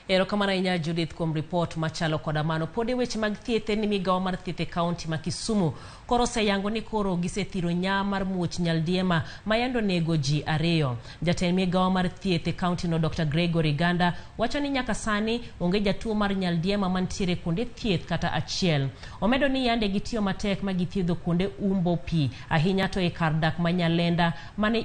Erokamano ahinya, Judith, kuom ripot machalo koda mano. Pod e weche mag thieth en ni migawo mar thieth e kaunti ma Kisumu koro oseyango ni koro gisethiro nya mar muoch nyaldiema ma yande onego ji ariyo. Jatend migawo mar thieth e kaunti no, Dr. Gregory Ganda, wacho ni nyaka sani onge jatuo mar nyaldiema mantiere kuonde thieth kata achiel. Omedo ni yande gitiyo matek ma githiedho kuonde umbo pi ahinya to e kar dak ma Nyalenda mane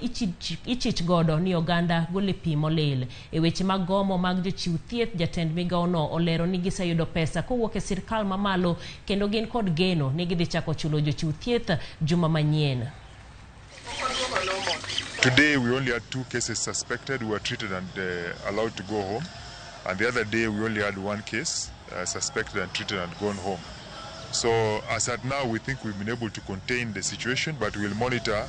ichich godo ni oganda gole pi molil. E weche mag gomo mag jochiw thieth, jatend migawono olero ni giseyudo pesa kowuok e sirkal mamalo kendo gin kod geno ni gidhi chako chulo jochiw thieth juma manyien. Today we only had two cases suspected who were treated and allowed to go home. And the other day we only had one case suspected and treated and gone home. So as at now, we think we've been able to contain the situation, but we'll monitor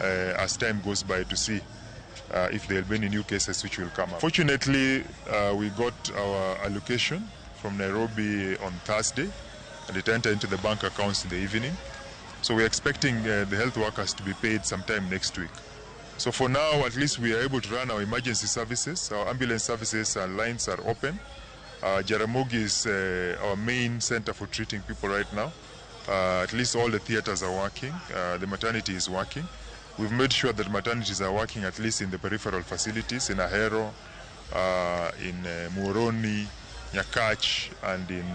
as time goes by to see if there will be any new cases which will come up. Fortunately, we got our allocation from Nairobi on Thursday, and it entered into the bank accounts in the evening. So we're expecting the health workers to be paid sometime next week. So for now, at least we are able to run our emergency services. Our ambulance services and lines are open. Jaramogi is our main center for treating people right now. At least all the theaters are working. The maternity is working. We've made sure that maternities are working at least in the peripheral facilities in Ahero, in Muhoroni, Nyakach, and in